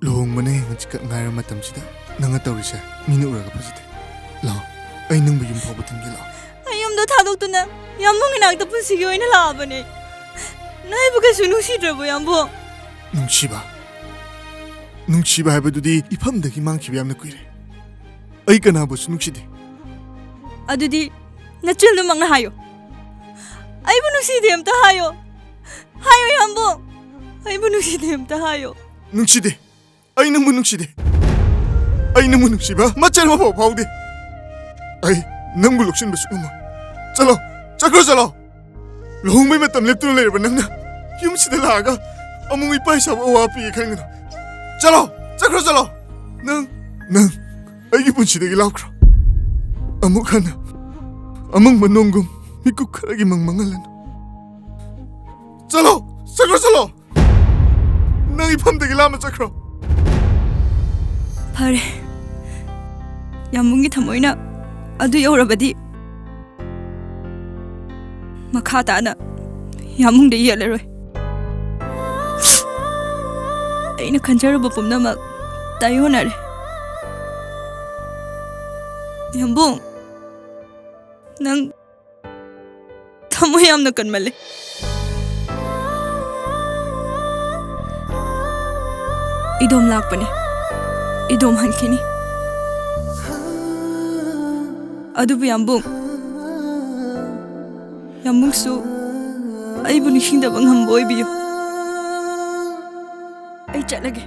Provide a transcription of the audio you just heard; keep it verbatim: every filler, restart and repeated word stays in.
ꯂꯨꯍꯣꯡꯕꯅ ꯍꯌꯦꯡ ꯍꯪꯆꯤꯠꯈꯛ ꯉꯥꯏꯔ ꯃꯇꯝꯁꯤꯗ ꯅꯪꯅ ꯇꯧꯔꯤꯁꯦ ꯃꯤꯅ ꯎꯔꯒ ꯐꯖꯗꯦ꯫ ꯂꯥꯛꯑꯣ, ꯑꯩ ꯅꯪꯕꯨ ꯌꯨꯝ ꯐꯥꯎꯕ ꯊꯤꯟꯒꯦ, ꯂꯥꯛꯑꯣ꯫ ꯑꯩ ꯌꯨꯝꯗ ꯊꯥꯗꯣꯛꯇꯨꯅ ꯌꯥꯝꯕꯨꯡ ꯏꯅꯥꯛꯇ ꯄꯨꯟꯁꯤꯒꯤ ꯑꯣꯏꯅ ꯂꯥꯛꯑꯕꯅꯦ꯫ ꯅꯪ ꯑꯩꯕꯨ ꯀꯩꯁꯨ ꯅꯨꯡꯁꯤꯗ꯭ꯔꯕꯣ, ꯌꯥꯝꯕꯨꯡ? ꯅꯨꯡꯁꯤꯕ? ꯅꯨꯡꯁꯤꯕ ꯍꯥꯏꯕꯗꯨꯗꯤ ꯏꯐꯝꯗꯒꯤ ꯃꯥꯡꯈꯤꯕ ꯌꯥꯝꯅ ꯀꯨꯏꯔꯦ꯫ ꯑꯩ ꯀꯅꯥꯕꯨꯁꯨ ꯅꯨꯡꯁꯤꯗꯦ꯫ ꯑꯗꯨꯗꯤ ꯅꯆꯤꯟꯗꯨꯃꯛꯅ ꯍꯥꯏꯌꯣ꯫ ꯑꯩꯕꯨ ꯅꯨꯡꯁꯤꯗꯦ ꯑꯝꯇ ꯍꯥꯏꯌꯣ꯫ ꯍꯥꯏꯌꯣ, ꯌꯥꯝꯕꯨꯡ꯫ ꯑꯩꯕꯨ ꯅꯨꯡꯁꯤꯗꯦ ꯑꯝꯇ ꯍꯥꯏꯌꯣ꯫ ꯅꯨꯡꯁꯤꯗꯦ꯫ ꯑꯩ ꯅꯪꯕꯨ ꯅꯨꯡꯁꯤꯗꯦ꯫ ꯑꯩ ꯅꯪꯕꯨ ꯅꯨꯡꯁꯤꯕ ꯃꯆꯦꯠ ꯑꯃꯐꯥꯎ ꯐꯥꯎꯗꯦ꯫ ꯑꯩ ꯅꯪꯕꯨ ꯂꯧꯁꯤꯟꯕꯁꯨ ꯉꯝꯃꯣꯏ꯫ ꯆꯠꯂꯣ, ꯆꯠꯈ꯭ꯔꯣ, ꯆꯠꯂꯣ꯫ ꯂꯨꯍꯣꯡꯕꯩ ꯃꯇꯝ ꯂꯦꯞꯇꯨꯅ ꯂꯩꯔꯕ ꯅꯪꯅ ꯌꯨꯝꯁꯤꯗ ꯂꯥꯛꯑꯒ ꯑꯃꯨꯛ ꯏꯄꯥ ꯏꯁꯥꯕꯨ ꯑꯋꯥ ꯄꯤꯒꯦ ꯈꯟꯒꯅꯨ꯫ ꯆꯠꯂꯣ, ꯆꯠꯈ꯭ꯔꯣ, ꯆꯠꯂꯣ꯫ ꯅꯪ, ꯅꯪ ꯑꯩꯒꯤ ꯄꯨꯟꯁꯤꯗꯒꯤ ꯂꯥꯞꯈ꯭ꯔꯣ꯫ ꯑꯃꯨꯛ ꯍꯟꯅ ꯑꯃꯪꯕ ꯅꯣꯡꯒꯨꯝ ꯃꯤꯀꯨꯞ ꯈꯔꯒꯤ ꯃꯪ ꯃꯪꯍꯜꯂꯅꯨ꯫ ꯆꯠꯂꯣ, ꯆꯠꯈ꯭ꯔꯣ, ꯆꯠꯂꯣ꯫ ꯅꯪ ꯏꯐꯝꯗꯒꯤ ꯂꯥꯞꯅ ꯆꯠꯈ꯭ꯔꯣ꯫ ꯐꯔꯦ, ꯌꯥꯝꯕꯨꯡꯒꯤ ꯊꯃꯣꯏꯅ ꯑꯗꯨ ꯌꯧꯔꯕꯗꯤ ꯃꯈꯥ ꯇꯥꯅ ꯌꯥꯝꯕꯨꯡꯗ ꯌꯦꯠꯂꯔꯣꯏ꯫ ꯑꯩꯅ ꯈꯟꯖꯔꯨꯕ ꯄꯨꯝꯅꯃꯛ ꯇꯥꯏꯌꯣꯟꯅꯔꯦ꯫ ꯌꯥꯝꯕꯨꯡ, ꯅꯪ ꯊꯃꯣꯏ ꯌꯥꯝꯅ ꯀꯟꯃꯜꯂꯦ꯫ ꯏꯗꯣꯝ ꯂꯥꯛꯄꯅꯦ, ꯏꯗꯣꯝ ꯍꯟꯈꯤꯅꯤ꯫ ꯑꯗꯨꯕꯨ ꯌꯥꯝꯕꯨꯡ, ꯌꯥꯝꯕꯨꯡꯁꯨ ꯑꯩꯕꯨ ꯅꯤꯡꯁꯤꯡꯗꯕ ꯉꯝꯕ ꯑꯣꯏꯕꯤꯌꯨ꯫ ꯑꯩ ꯆꯠꯂꯒꯦ꯫